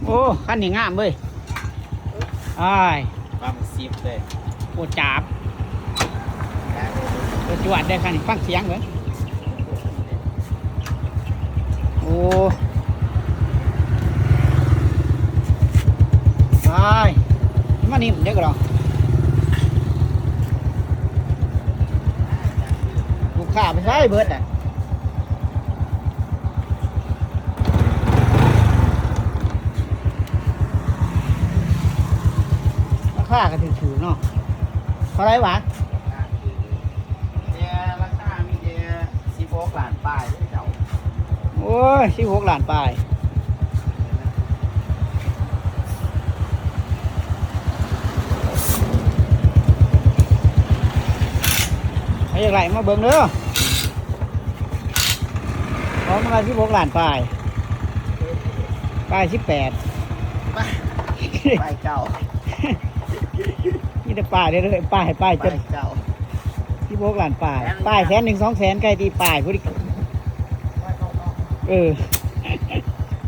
ໂອ້ ຄັນນີ້ງາມເວີຍ ອ້າຍ ຟັງສິບເລີຍ ໂອ້ ຈາບ ໂອ້ ຈວດເດ້ຄັນນີ້ ຟັງສຽງເບິ່ງ ໂອ້ ຕາຍ ມານີ້ເດ້ກະດອກ ລູກຄ້າໄປໃສເບິດນະ? ລາຄາກະຖືກໆເນາະ ເທົ່າໃດຫວາ? ແຕ່ລາຄາມີແຕ່ສິບຫົກລ້ານປາຍເດ້ເຈົ້າ ໂອ້ຍ ສິບຫົກລ້ານປາຍ. ໃຜຢາກໄດ້ມາເບິ່ງເດີ ຂອງມັນລະສິບຫົກລ້ານປາຍ ປາຍສິບແປດ ປາຍ ປາຍເກົ້າ ມີແຕ່ປາຍເດີ ປາຍ ປາຍຈົນ ປາຍເກົ້າ ສິບຫົກລ້ານປາຍ ປາຍແສນໜຶ່ງ ສອງແສນ ໃກ້ຕີປາຍພຸ້ນ ເອີ.